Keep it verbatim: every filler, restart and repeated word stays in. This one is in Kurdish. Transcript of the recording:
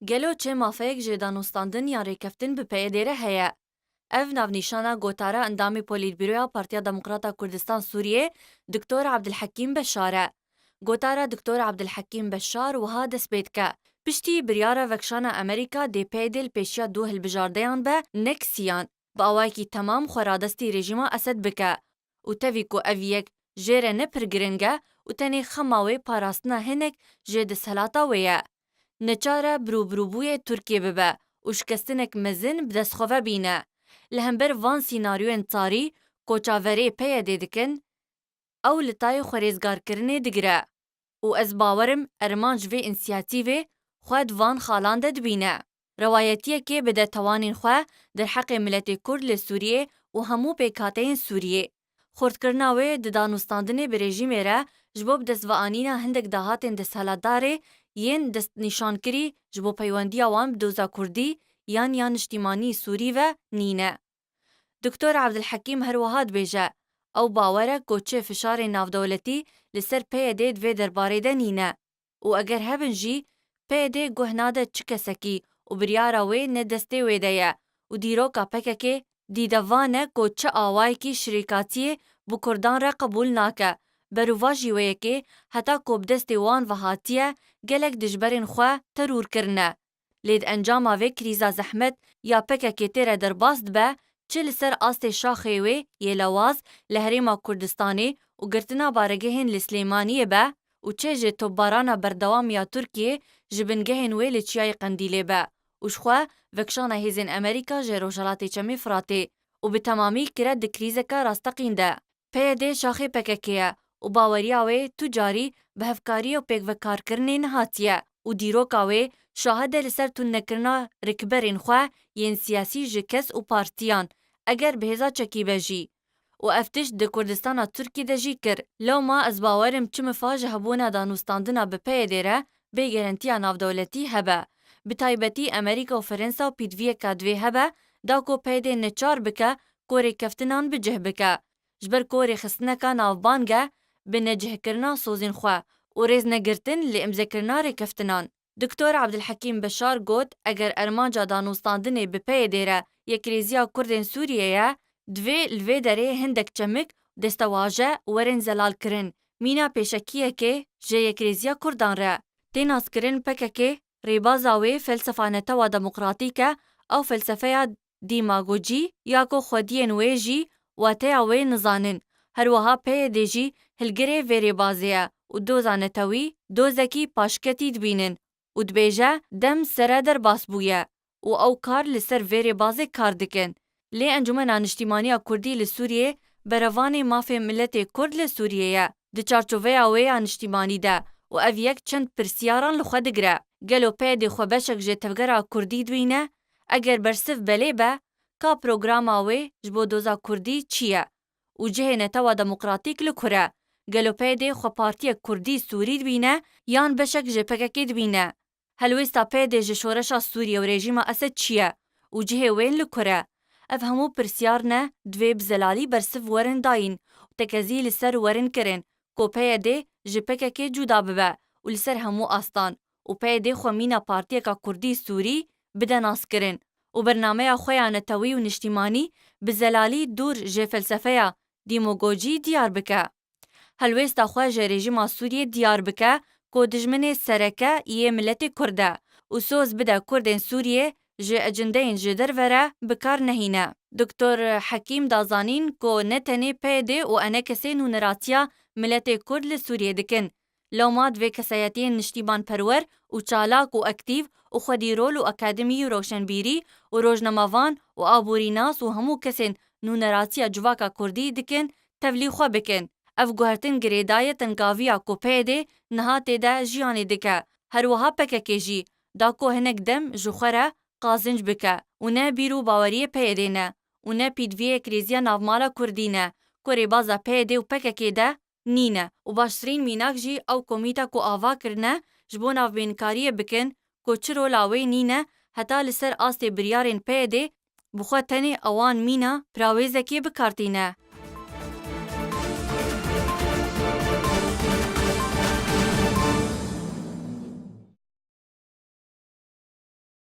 Gelo çi mafeyek ji danûstandin yan rêkeftin bi P Y D'ê re heye? Ev navnîşana gotara endamê Polîtbîroya Partiya Demokrata Kurdistan Sûriyê, Doktor Abdulhekîm Beşar e. Gotara Doktor Abdulhekîm Beşar wiha dest pê dike: Piştî biryara vekişana Amerîka dê P Y D li pêşiya du hilbijardeyan be, ne kisiyan, bi awayekî temam xwe radestî rejîma Esed bike û tevî ku ev yek jê re ne pir giring e û tenê xema wê parastina hinek ji desthilata wê ye. Neçar e birûbirûbûyê Tirkiyê bibe û şikestinek mezin bi dest xwe ve bîne. Li hember van sînaryoyên tarî ku çaverê P Y D'ê dikin, ew li tayê xwerêzgarkirinê digire û ez bawer im Ermanc vê însiyatîvê xwe di van xalan de dibîne. Rewayetiyekê bide tewanên xwe derheqê miletê Kurd li Sûriyê û hemû pêkhateyên Sûriyê. Xurtkirina wê di danûstandinê bi rejîmê re ji bo bi dest ve anîna hindek dahatên desthilatdarê yên destnîşankirî ji bo peywendiya wan bi doza kurdî yan ya niştîmanî sûrî ve nîne. Doktor Abdulhekîm her wiha dibêje, ew bawer e ku çi fişarên navdewletî li ser P Y D di vê derbarê de nîne û eger hebin jî, P Y D guh nade çi kesekî û biryara wê ne destê wê de ye û dîroka P K K dî de van e ku çi awayekî şirîkatiyê bi kurdan re qebûl nake. Berovajî wê yekê heta ku bi destê wan ve hatiye, gelek dijberên xwe terûr kirine. Lê di encama vê krîza zehmet ya P K K tê re derbas dibe, çi li ser astê şaxê wê yê lewaz li Herêma Kurdistanê û girtina baregehên li Silêmaniyê be û çi ji topbarana berdewam ya Tirkiyê ji bingehên wê li Çiyayê Qendîlê be û ji xwe vekişana hêzên Amerîka ji Rojhelatê Çemê Firatê û bi temamî kire di krîzeke rasteqîn de. P Y D şaxê P K K ye û baweriya wê tu carî bi hevkariyê û pêkvekarkirinê nehatiye û dîroka wê şahid e li ser tundnekirina rikberên xwe yên siyasî ji kes û partiyan, eger bi hêza çekî be jî. Û ev tişt di Kurdistana Tirkî de jî kir. Lewma ez bawer im çi mifa ji hebûna danûstandina bi P Y D re bê gerentiya navdewletî hebe. Bi taybetî Amerîka û Ferensa û pîdviyeka divê hebe, da ku P Y D neçar bike ku rêkeftinan bi cih bike. Ji ber ku rêxistineka navbang e bi necihkirina sozên xwe û rêznegirtin li îmzekirina rêkeftinan. Doktor Abdulhekîm Beşar got, eger ermanca danûstandinê bi P Y D re yekrêziya Kurdên Sûriyê ye, divê li vê derê hindek çemik, destewaje werin zelalkirin, mîna pêşekiyekê ji yekrêziya Kurdan re. Tê naskirin P K K rêbaza wê felsefa netewa demokratîk e, ew felsefeya dîmagojî ya ku xwediyên wê jî wateya wê nizanin. Her wiha P Y D jî hilgirê vê rêbazê ye û doza netewî dozekî paşketî dibînin û dibêje, dem sere derbas bûye û ew kar li ser vê rêbazê kar dikin. Lê Encûmena Niştîmaniya Kurdî li Sûriyê berevanê mafê miletê Kurd li Sûriyê ye. Di çarçoveya wê ya niştîmanî de û ev yek çend pirsiyaran li xwe digire. Gelo P Y D xwe beşek ji tevgera Kurdî dibîne? Eger bersiv belê be, ka programa wê ji bo doza Kurdî çi ye? Û cihê netewa demokratîk li kur e? Gelo P Y D xwe partiyek Kurdî Sûrî dibîne yan beşek ji P K K dibîne? Helwêsta P Y D ji şoreşa Sûriye û rejîma Esed çi ye û cihê wên li kur e? Ev hemû pirsyar ne, divê bi zelalî bersiv werin dayîn û tekezî li ser werin kirin ku P Y D ji P K K cuda bibe û li ser hemû astan û P Y D xwe mîna partiyeka Kurdî Sûrî bide naskirin û bernameya xwe ya netewî û niştîmanî bi zelalî dûr ji felsefeya dîmogojî diyar bike. Helwêsta xwe ji rejîma Sûriyê diyar bike ku dijminê sereke yê miletê Kurd e û soz bide Kurdên Sûriyê ji ecindeyên ji derve re bi kar nehîne. Doktor Hekîm da zanîn ku ne tenê P Y D û enekesê nûneratiya miletê Kurd li Sûriyê dikin. Lewma divê kesayetiyên niştîmanperwer û çalak û aktîv û xwedî rol û akademî û rewşenbîrî û rojnamevan û aborînas û hemû kesên nûneratiya civaka Kurdî dikin, tevlî xwe bikin. Ev guhertin girêdayî tengaviya ku P Y D niha tê de jiyanê dike. Her wiha P K K jî, da ku hinek dem ji xwe re qazinc bike û ne bîr û baweriyê P Y D ne û ne pîdviyê krêziya navmala Kurdî ne, ku rêbaza P Y D û P K K de nîne û baştirîn mînak jî ew komîta ku ava kirine ji bo navbênkariyê bikin ku çi rola wê nîne heta li ser astê biryarên P Y D bi xwe tenê ewan mîna pirawêzekê bi kar tîne.